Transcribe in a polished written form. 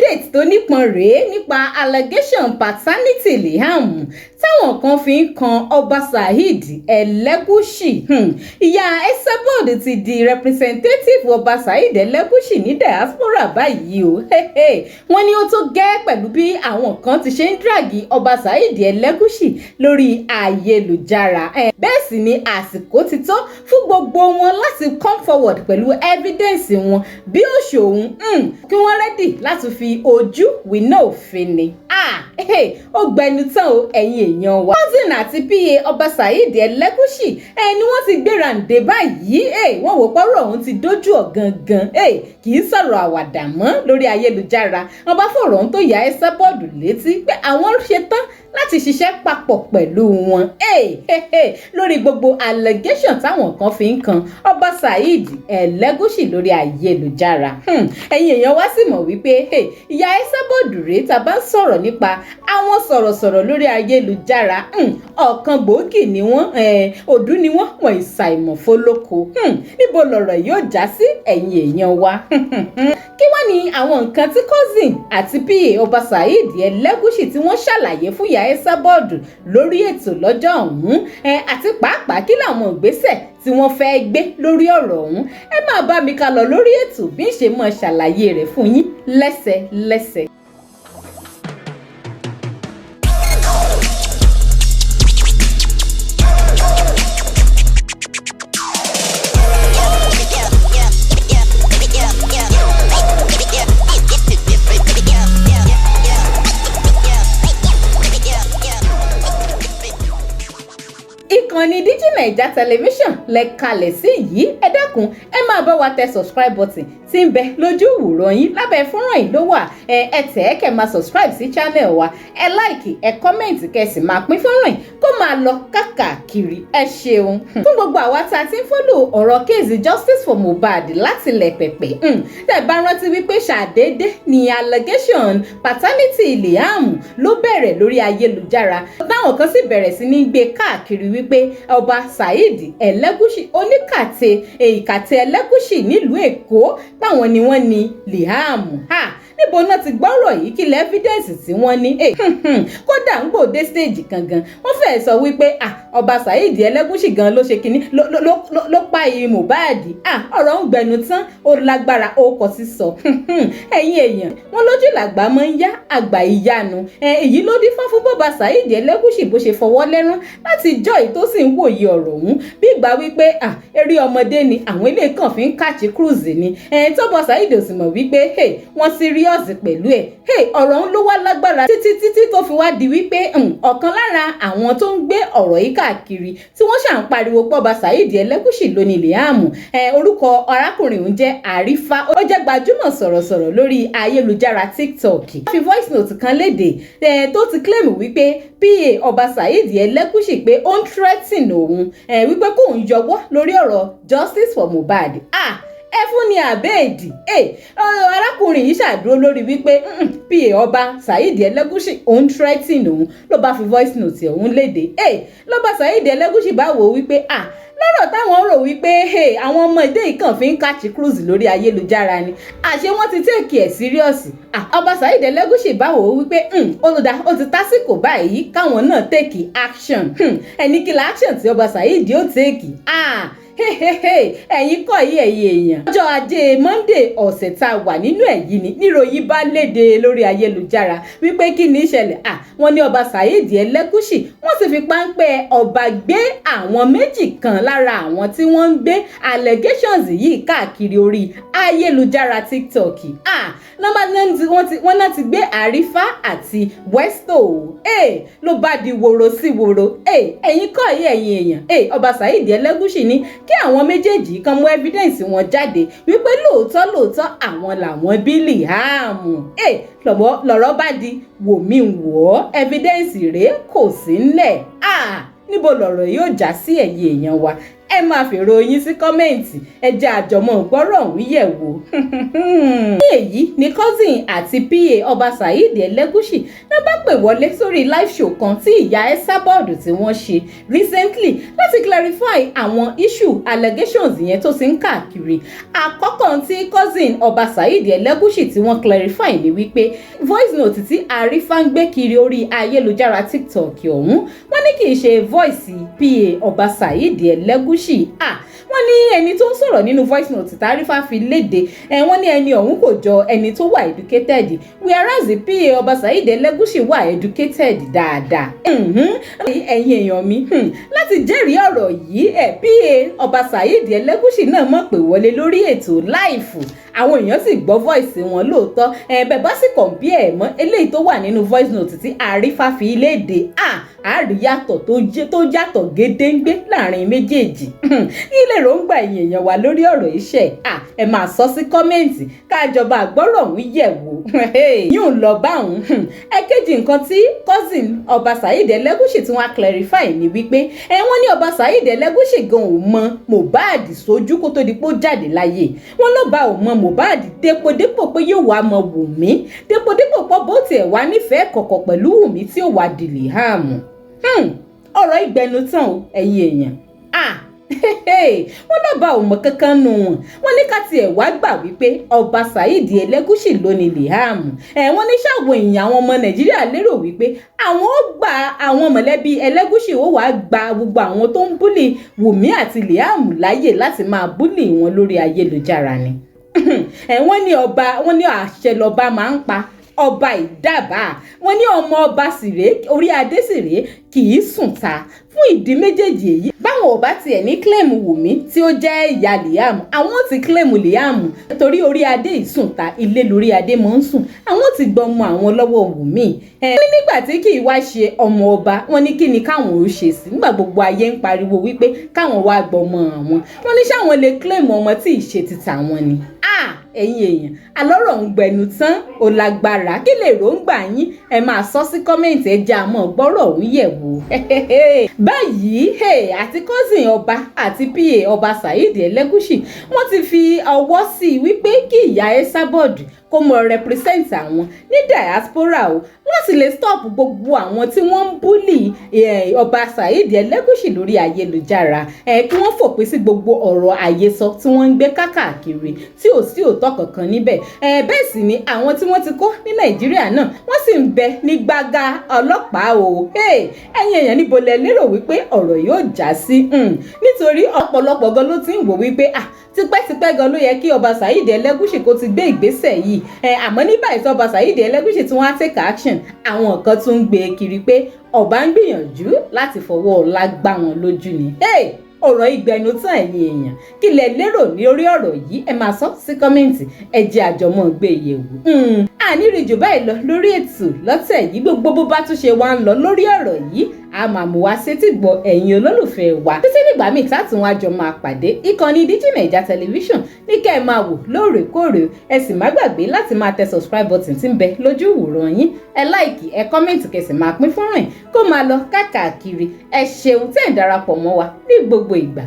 Update tó nípọn rèé nípa allegation paternity Liam táwọn kan fi ń kan Ọba Saheed Elegushi. Ìyá Esabod ti di representative Ọba Saheed Elegushi ní diaspora báyìí o. Wọ́n ní ó tó gẹ́ pẹ̀lú bí àwọn kan ti ṣe ń drag Ọba Saheed Elegushi lórí ayélujára. Bẹ́ẹ̀ sì ni àsìkò ti tó fún gbogbo wọn láti come forward pẹ̀lú evidence wọn bí ó ṣòun kí wọ́n ready láti fi ojú winá òfin ni. Ó gbẹnu tán o, ẹ̀yin èèyàn wa. Cousin àti PA Ọba Saheed Elegushi ẹni wọ́n ti gbéra ǹdè báyìí. Wọ́n wò pọ́rọ̀ ọ̀hún ti dójú ọ̀ gangan, kì í sọ̀rọ̀ àwàdà mọ́ lórí ayélujára. Wọ́n bá fọ̀rọ̀ ọ̀hún tó ìyá Esabod létí pé àwọn ṣetán láti ṣiṣẹ́ papọ̀ pẹ̀lú wọn lórí gbogbo allegation táwọn kan fi ń kan Ọba Saheed Elegushi lórí ayélujára. Ẹ̀yin èèyàn wá sì mọ̀ wípé ìyá Esabod rèé, tá a bá ń sọ̀rọ̀ nípa àwọn sọ̀rọ̀sọ̀rọ̀ lórí ayélujára, ọ̀kan gbòógì ni wọ́n, òdú ni wọ́n, wọ́n ìsàìmọ̀ fólóko. Níbo lọ̀rọ̀ yóò já sí, ẹ̀yin èèyàn wa? Kí wá ní àwọn nǹkan tí cousin àti PA Ọba Saheed Elegushi tí wọ́n ṣàlàyé fún ìyá Esabod lórí ètò lọ́jọ́ ọ̀hún, àti pàápàá kí làwọn ìgbésẹ̀ tí wọ́n fẹ́ gbé lórí ọ̀rọ̀ ọ̀hún? Ẹ máa bá mi ká lọ lórí ètò bí ń ṣe mọ̀ ṣàlàyé rẹ̀ fún yín lẹ́sẹ̀lẹ́sẹ̀. Ìkànnì Digi Naija Television lẹ kalẹ̀ sí yìí. Ẹ dákun, ẹ máa bá wa tẹ subscribe button tí ń bẹ lójú ìwòran yín lábẹ́ fọ́nrán yìí ló wà. Ẹ tẹ̀ ẹ́ kẹ́ máa subscribe sí channel wa, ẹ like, ẹ comment, kẹ́ sì máa pín fọ́nrán yìí kó máa lọ káàkiri. Ẹ ṣeun. Fún gbogbo àwa tá a ti ń follow ọ̀rọ̀ case Justice for Mohbad láti lẹ̀ pẹ̀pẹ̀, tẹ́ bá rántí wípé ṣàdédé ni allegation paternity Liam ló bẹ̀rẹ̀ lórí ayélujára, táwọn kan sì bẹ̀rẹ̀ sí ní gbé káàkiri wípé Ọba Saheed Elegushi, oníkàtẹ ìkàtẹ Elegushi nílùú Èkó, táwọn ni wọ́n ní Liam. Níbo náà ti gbọ́rọ̀ yìí? Kí lẹ evidence tí wọ́n ní? Kódà ń gbòde stage kan gan, wọ́n fẹ́ẹ́ sọ wípé Ọba Saheed Elegushi gan ló ṣe kínní ló pa ìyí Mohbad. Ọ̀rọ̀ ń gbẹnu tán, ó lágbára, ó kọ sí sọ. Ẹ̀yin èèyàn, wọ́n lójú làgbà máa ń yá àgbà ìyanu. Èyí ló dífá fún bọ́ba Saheed Elegushi bó ṣe fọwọ́ lẹ́rán láti jọ́ èyí tó sì ń wòye ọ̀rọ̀ ọ̀hún bí ìgbà wípé eré ọmọdé ni àwọn ilé kan fi ń catch cruise ni. Tọ́bọ̀ Saheed ò sì mọ̀ wípé wọ́n serious pẹ̀lú ẹ̀. Ọ̀rọ̀ ń ló wá lágbára títí títí tó fi wá di wípé ọ̀kan lára àwọn tó ń gbé ọ̀rọ̀ yìí káàkiri tí wọ́n ṣà ń pariwo pọ́ba Saheed Elegushi ló ní Liam, orúkọ arákùnrin òun jẹ́ Àrífà, ó jẹ́ gbajúmọ̀ sọ̀rọ̀sọ̀rọ̀ lórí ayélujára TikTok. Fi voice note kan léde tó ti claim wípé PA Ọba Saheed Elegushi pé ó ń threaten òun, wípé kóun yọwọ́ lórí ọ̀rọ̀ Justice for Mohbad. Ẹ fún ní àbẹ́ẹ̀dì. Arákùnrin yìí ṣàdúró lórí wípé PA Ọba Saheed Elegushi òun threaten òun, ló bá fi voice note òun léde. Lọ́ba Saheed Elegushi bá wò wípé lọ́rọ̀ táwọn rò wípé àwọn ọmọdé yìí kàn fi ń catch cruise lórí ayélujára ni, àṣé wọ́n ti take ẹ̀ serious. Ọba Saheed Elegushi bá wò wípé ó dá, ó ti tásìkò báyìí káwọn náà take action. Ẹni kí la action tí Ọba Saheed ó take? Ẹ̀yin kọ́ yí, ẹ̀yin èèyàn. Ọjọ́ Ajé Monday ọ̀sẹ̀ tá a wà nínú ẹ̀ yìí ni níròyìn bá léde lórí ayélujára wípé kí ni ìṣẹ̀lẹ̀? Wọ́n ní Ọba Saheed Elegushi wọ́n sì fi páńpẹ́ ọba gbé àwọn méjì kan lára àwọn tí wọ́n ń gbé allegations yìí káàkiri orí ayélujára TikTok. Wọ́n náà ti gbé Àrífà àti Westo, ló bá di woro sí woro. Ẹ̀yin kọ́ yí, ẹ̀yin èèyàn, Ọba Saheed Elegushi ní kí àwọn méjèèjì kan mú evidence wọn jáde wípé lóòótọ́ lóòótọ́ àwọn làwọn bí Liam. Lọ̀rọ̀ bá di wòmí wò ó, evidence rèé, kò sí ńlẹ̀. Níbo lọ̀rọ̀ yóò já sí, ẹ̀yin èèyàn wa? Ẹ máa fèrò yín sí comment. Ẹ jẹ́ àjọmọ́ gbọ́rọ̀ ọ̀hún yẹ̀ wò. Ní èyí ni cousin àti PA Ọba Saheed Elegushi náà bá pè wọlé sórí live show kan tí ìyá Esabod tí wọ́n ṣe recently láti clarify àwọn issue allegations yẹn tó ti ń káàkiri. Àkọ́kọ́ tí cousin Ọba Saheed Elegushi tí wọ́n clarify ni wípé voice note tí Àrífà ń gbé kiri orí ayélujára TikTok ọ̀hún, wọ́n ní kì í ṣe voice PA Ọba Saheed Elegushi. Ah, wọ́n ní ẹni tó ń sọ̀rọ̀ nínú voice note tàrífà fi léde ẹ, wọ́n ní ẹni ọ̀hún kò jọ ẹni tó wà educated, whereas PA Ọba Saheed Elegushi wà educated dáadáa. Ẹ̀yin èèyàn mi, láti jẹ́rìí ọ̀rọ̀ yìí ẹ̀, PA Ọba Saheed Elegushi náà mọ̀ pé wọlé lórí ètò live, àwọn èèyàn sì gbọ́ voice wọn lóòótọ́. Ẹ̀ bẹ́ẹ̀ bá sì compare ẹ̀ mọ́ eléyìí tó wà nínú voice note tí Àrífà fi léde, àríyàtọ̀ tó yàtọ̀ gédéǹgbé láàrin méjèèjì. Kí lè ròǹgbà ẹ̀yin èèyàn wa lórí ọ̀rọ̀ iṣẹ́? Ẹ máa sọ sí comment káàjọba àgbọ́rọ̀ ọ̀hún yẹ̀ wò. Yóò lọ bá òun. Ẹ̀kejì, nǹkan tí cousin Ọba Saheed Elegushi tí wọ́n á clarify ni wípé ẹ wọ́n ní Ọba Saheed Elegushi gan ò mọ Mohbad sójú kó tó di pé ó jáde láyé. Wọ́n ló bá ò mọ Mohbad dépòdépò pé yóò wá mọ Wùmí, dépòdépò pọ̀ bó tiẹ̀ wá nífẹ̀ẹ́ kọ̀kọ̀ pẹ̀lú Wùmí tí ó wá di Liam. Ọ̀rọ̀ ìgbẹ́nu tán o, ẹ̀yin èèyàn. Ah, wọ́n lọ́ba ò mọ̀ kankan nù wọn. Wọ́n ní ká tiẹ̀ wá gbà wípé Ọba Saheed Elegushi ló ní Liam ẹ̀, wọ́n ní ṣàwọn èèyàn, àwọn ọmọ Nàìjíríà lérò wípé àwọn ó gba àwọn mọ̀lẹ́bí Elegushi ó wàá gba gbogbo àwọn tó ń bully Wùmí àti Liam láàyè láti máa bully wọn lórí ayélujára ni? Ẹ̀ wọ́n ní ọba, wọ́n ní àṣẹ lọ́ba máa ń pa, ọba ìdábàá. Wọ́n ní ọmọ ọba sì rèé, orí adé sì rèé, kì í sùn ta. Fún ìdí méjèèjì èyí, báwọn ò bá tiẹ̀ ní claim Wùmí tí ó jẹ́ ìyá Liam, àwọn ò ti claim Liam, torí orí adé ìsùn ta, ilé lórí adé mọ́ ń sùn. Àwọn ò ti gbọmọ àwọn lọ́wọ́ Wùmí ẹ nígbà tí kì í wá ṣe ọmọ ọba. Wọ́n ní kí ni káwọn ò ṣe sí nígbà gbogbo ayé ń pariwo wípé káwọn wá gbọmọ àwọn? Wọ́n ní sáwọn lè claim ọmọ tí ì ṣe ti tàwọn ni? Ẹ̀yin èèyàn, alọ́rọ̀ ń gbẹnu tán, ò lágbára. Kí lè ròǹgbà yín? Ẹ máa sọ sí comment. Ẹ jẹ́ àmọ́ gbọ́rọ̀ ọ̀hún yẹ̀ wò báyìí. Àti cousin ọba àti PA Ọba Saheed Elegushi, wọ́n ti fi ọwọ́ sí i wípé kí ìyá Esabod kó mọ represent àwọn ní diaspora o, láti lè stop gbogbo àwọn tí wọ́n ń bully Ọba Saheed Elegushi lórí ayélujára, kí wọ́n fòpin sí gbogbo ọ̀rọ̀ àhesọ tí wọ́n ń gbé káàkiri tí ò sí òótọ́ kankan níbẹ̀. Bẹ́ẹ̀ sì ni àwọn tí wọ́n ti kó ní Nàìjíríà náà, wọ́n sì ń bẹ ní gbága ọlọ́pàá o. Ẹ̀yin èèyàn, níbo lẹ lérò wípé ọ̀rọ̀ yóò já sí? Nítorí ọ̀pọ̀lọpọ̀ gan ló ti ń wò wípé ah, tipẹ́tipẹ́ gan ló yẹ kí Ọba Saheed Elegushi kó ti gbé ìgbésẹ̀ yìí ẹ. Àmọ́ ní báyìí tí Ọba Saheed Elegushi tí wọ́n á take action, àwọn kan tún ń gbé e kiri pé ọba ń gbìyànjú láti fọwọ́ ọlá gbá wọn lójú ni. Ọ̀rọ̀ ìgbẹ̀nu tán. Ẹ̀yin èèyàn, kí lẹ lérò ní orí ọ̀rọ̀ yìí? Ẹ máa sọ sí comment. Ẹ jẹ́ àjọmọ́ gbé yẹ̀wò. Àníri jù báyìí lọ lórí ètò lọ́tẹ̀ yìí. Gbogbo bó bá tún ṣe wá ń lọ lórí ọ̀rọ̀ yìí, a máa mú wá sétí gbọ́ ẹ̀yin olólùfẹ́ wa. Títí nígbà míì tátùn wá jọ máa pàdé, ìkànnì Digi Naija Television ní kẹ́ ẹ máa wò lóòrèkóòrè. Ẹ sì má gbàgbé láti máa tẹ subscribe button tí ń bẹ lójú ìwòran yín. Ẹ like, ẹ comment, kẹ́ sì máa pín fọ́nrán yìí kó máa lọ káàkiri. Ẹ ṣeun tẹ́ ẹ̀ ń darapọ̀ mọ́ wa ní gbogbo ìgbà.